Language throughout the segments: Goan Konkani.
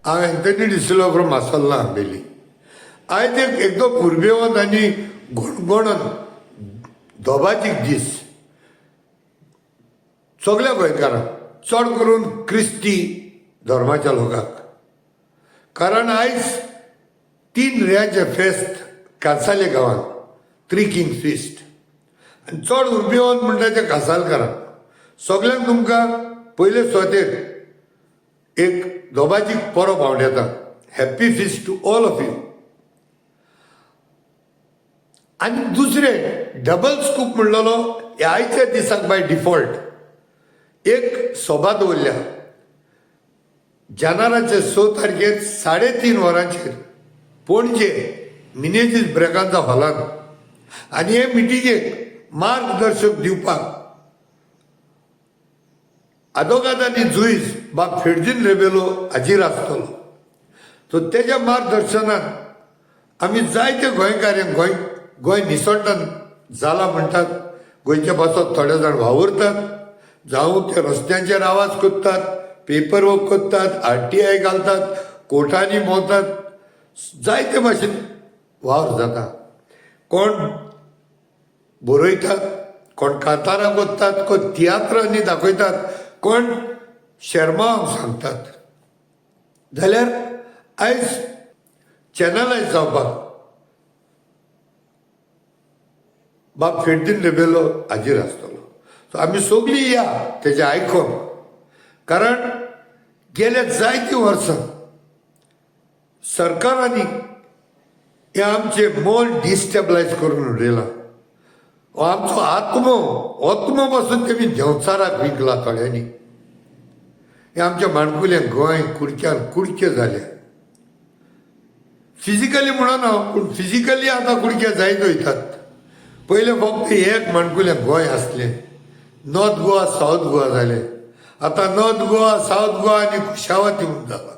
हांव एन्थनी डिसिल्वा फ्रॉम मासोल्ला, आंबेली. आयज एक एकदम उर्बेवंत आनी घणघणोन दोबाजीक दीस सगल्या गोंयकारांक, चड करून क्रिस्ती धर्माच्या लोकांक, कारण आयज तीन रेयांचें फेस्त कांसाले गांवांत, थ्री किंग फिस्ट. आनी चड उर्बेवंत म्हणटा ते कासालकारांक. सगल्यांक तुमकां पयले सुवातेर एक दोबाजीक परब आंवडेता. Happy feast to all of you. आनी दुसरें डबल स्कूप म्हणलेलो, ह्या आयच्या दिसाक बाय डिफॉल्ट एक सभा दवरल्या जानेराचे 6 तारखेर 3:30 वरांचेर पणजे मिनेजीस ब्रेगांजा हॉलान. आनी हे मिटिंगेक मार्गदर्शक दिवपाक आदोगाद आनी जुईज बाब फेर्दीन रेबेलो हाजीर आसतलो. सो तेज्या मार्गदर्शनान आमी जायते गोंयकार, गोंय गोंय निसणटान जाला म्हणटात, गोंयच्या पासत थोडे जाण वावुरतात, जावं ते रस्त्यांचेर आवाज करतात, पेपर वर्क करतात, आरटीआय घालतात, कोर्टांनी भोंवतात, जायते भाशेन वावर जाता. कोण बरयतात, कोण कांतारां करतात, कोण तियात्रांनी दाखयतात, कोण शेर्मांव सांगतात. जाल्यार आयज चॅनलायज जावपाक बाब फेर्दीन रेबेलो हाजीर आसतलो. सो आमी सगळीं या तेजें आयकोंक, कारण गेल्या जायतीं वर्सां सरकारांनी हें आमचें मन डिस्टेबलायज करून उडयलां. हो आमचो आत्मो, आत्मो पासून तेमी देंवचाराक विकला थोड्यांनी. हें आमच्या माणकुलें गोंय कुडक्यान कुडके जाले. फिजिकली म्हणून हांव, पूण फिजिकली आतां कुडके जायत वयतात. पयलें फक्त एक माणकुलें गोंय आसलें, नॉर्थ गोवा, सावथ गोवा जालें. आतां नॉर्थ गोवा, सावथ गोवा आनी कुशावती म्हूण जाला.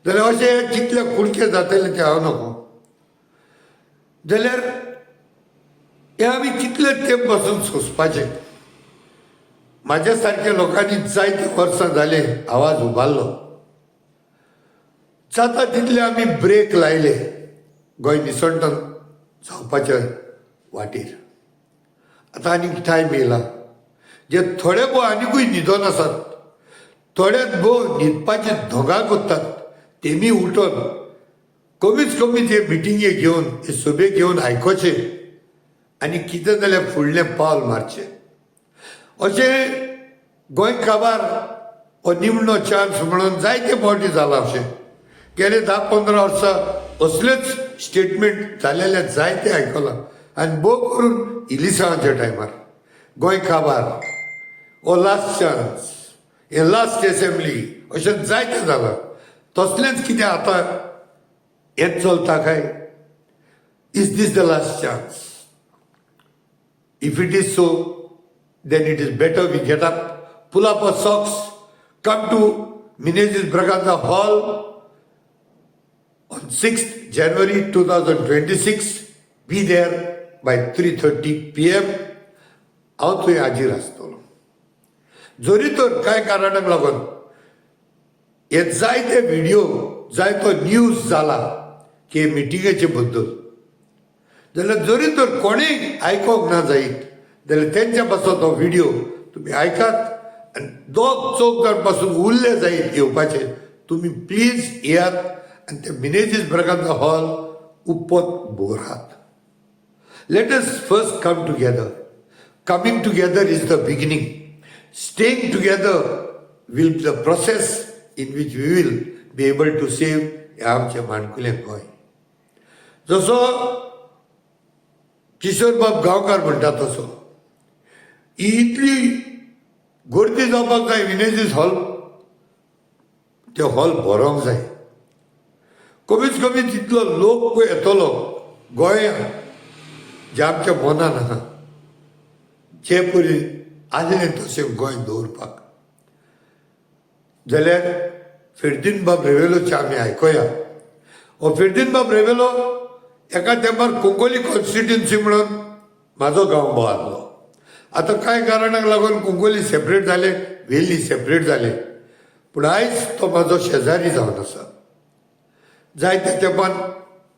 जाल्यार अशें कितले कुडके जातले ते हांव नको. जाल्यार हे आमी कितले तेंप पासून सोंसपाचें? म्हाज्या सारक्या लोकांनी जायतीं वर्सां जाले आवाज उबारलो. जाता तितले आमी ब्रेक लायले गोंय निसणटान जावपाच्या वाटेर. आतां आनीक टायम येयला. जे थोडे भोव आनिकूय न्हिदोन आसात, थोडे भोव न्हिदपाची धोंगां करतात, तेमी उठोन कमीच कमी ते मिटिंगे घेवन, हे सभे घेवन आयकोचें आनी कितें जाल्यार फुडलें पावल मारचें. अशें गोंय काबार हो निमणो चान्स म्हणून जायते फावटी जाला. अशें गेले 10-15 वर्सां असलेच स्टेटमेंट जालेले जायते आयकलां. आनी भोव करून इलिसांवाच्या टायमार गोंय काबार हो लास्ट चान्स, हे लास्ट एसेंब्ली, अशें जायतें जालां. तसलेंच कितें आतां हें चलता काय? Is this the last chance? If it is so, then it is better we get up, pull up our socks, come to Menezes Braganza Hall on 6th January 2026. Be there by 3:30 p.m. हांव थंय हाजीर आसतलो. जरी तर कांय कारणाक लागून हे जायते व्हिडिओ, जायतो न्यूज जाला की मिटिंगेचे बद्दल, जाल्यार जरी तर कोणीय आयकोंक ना जायत जाल्यार तेंच्या पासत हो व्हिडिओ तुमी आयकात. आनी दोग चौग जाण पासून उरले जायत येवपाचे, तुमी प्लीज येयात आनी ते मिनेजीस ब्रगांजा हॉल उपत भरात. Let us first come together. Coming together is the beginning. Staying together will be the process in which we will be able to save हे आमचें माणकुलें गोंय. जसो किशोरबाब गांवकार म्हणटा तसो ही इतली गर्दी जावपाक जाय मिनेजीस हॉल, ते हॉल भरोंक जाय. कमीत कमी तितलो लोक पळय येतलो गोंयांत, जे आमच्या मनान आहा, जे परी आसलें तशें गोंय दवरपाक. जाल्यार फेर्दीनबाब रेवेलोचे आमी आयकोया. हो फेर्दीनबाब रेवेलो एका तेंपार कुंकोली कॉन्स्टिट्युन्सी म्हणून म्हाजो गांव भोव आसलो. आतां कांय कारणाक लागून कुंकोली सेपरेट जाले, वेर्ली सेपरेट जाले. पूण आयज तो म्हाजो शेजारी जावन आसा. जायत्या तेंपान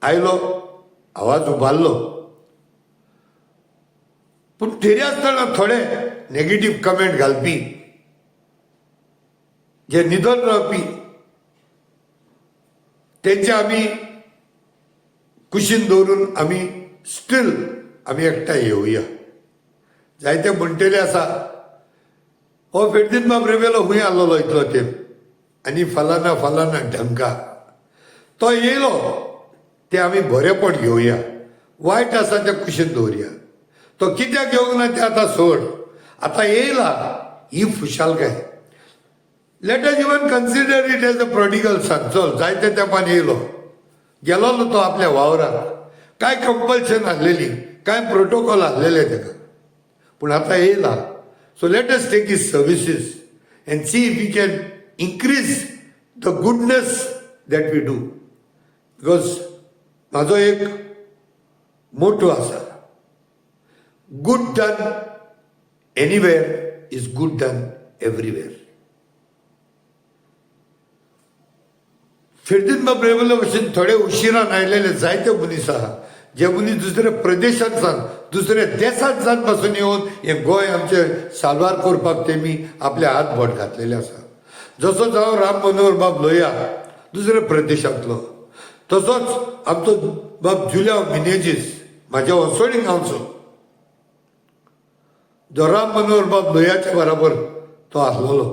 आयलो, आवाज उबारलो, पूण तरी आसतना थोडे नेगेटीव कमेंट घालपी, जे न्हिदोन रावपी, तेंचे आमी कुशीन दवरून आमी स्टील आमी एकठांय येवया. जायते म्हणटेले आसा, हो फेर्दीन बाब रेबेलो खूंय आसलेलो इतलो तेंप आनी फलाना फलाना ढंका. तो येयलो ते आमी बरेपण घेवया, वायट आसा तें कुशीन दवरया. तो कित्याक येवंक ना तें आतां सोड, आतां येयला ही खुशालकाय. Let us even consider it as a prodigal son. चल, जायते तेंपान येयलो, गेलोलो तो आपल्या वावराक, कांय कंपल्शन आसलेली, कांय प्रोटोकॉल आसलेले ताका, पूण आतां येयला. So let us take his services and see if we can increase the goodness that we do, because म्हाजो एक मोटो आसा, good done anywhere is good done everywhere. Ferdinand बाब रेबेलो भशेन थोडे उशिरान आयलेले जायते मनीस आहा, जे मनीस दुसऱ्या प्रदेशांत सावन, दुसऱ्या देशांत सावन पासून येवन हें गोंय आमचें साल्वार करपाक तेमी आपले हात बोट घातलेले आसा. जसो जावं राम मनोहर बाब लोहिया दुसऱ्या प्रदेशांतलो, तसोच आमचो बाब जुलियांव मिनेजीस म्हाज्या वसोणी गांवचो, जो राम मनोहर बाब लोहियाच्या बराबर तो आसलेलो.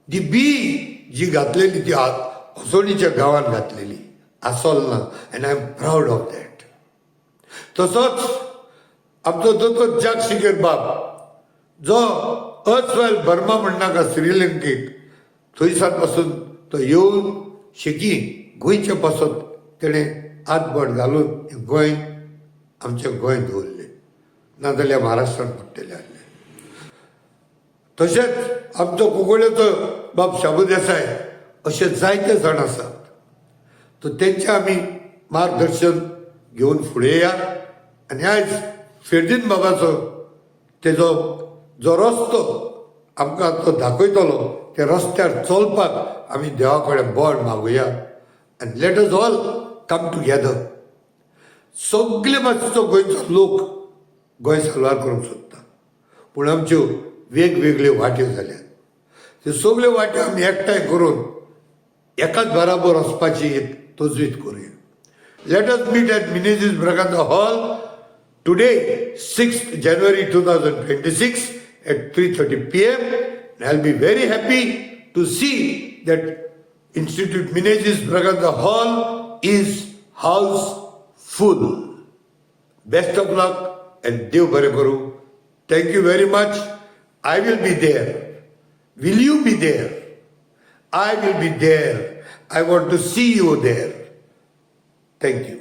ती बी जी घातलेली ती असोणीच्या गांवान घातलेली आसोल ना, and I am proud of that. तसोच आमचो दोतोर जाक शिकेर बाब, जो अर्स्टव्हायल बर्मा म्हणनाका श्रीलंकेक, थंयसान पासून तो येवन शेकी गोंयचे पासत तेणें हात बोट घालून हें गोंय आमचें गोंय दवरलें, नाजाल्यार महाराष्ट्रान पडटलें आसलें. तशेंच आमचो कुंकळ्ळेचो बाब शाबू देसाय, अशे जायते जाण आसात. तर तेंचें आमी मार्गदर्शन घेवन फुडें या. आनी आयज फेर्दीन बाबाचो तेजो जो रस्तो आमकां तो दाखयतलो, त्या रस्त्यार चलपाक आमी देवा कडेन बळ मागुया आनी let us all come together. सगळे भाशेचो गोंयचो लोक गोंय साल्वार करूंक सोदता, पूण आमच्यो वेगवेगळ्यो वाट्यो जाल्यात. त्यो सगल्यो वाट्यो आमी एकठांय करून एकाच बराबर वचपाची एक तजवीज करुया. Let us meet at Menezes Braganza Hall today, 6 January 2026 at 3:30 p.m. And I'll be very happy to see that Institute Menezes Braganza Hall is house full. Best of luck and देव बरें करूं. Thank you very much. I will be there. Will you be there? I will be there. I want to see you there. Thank you.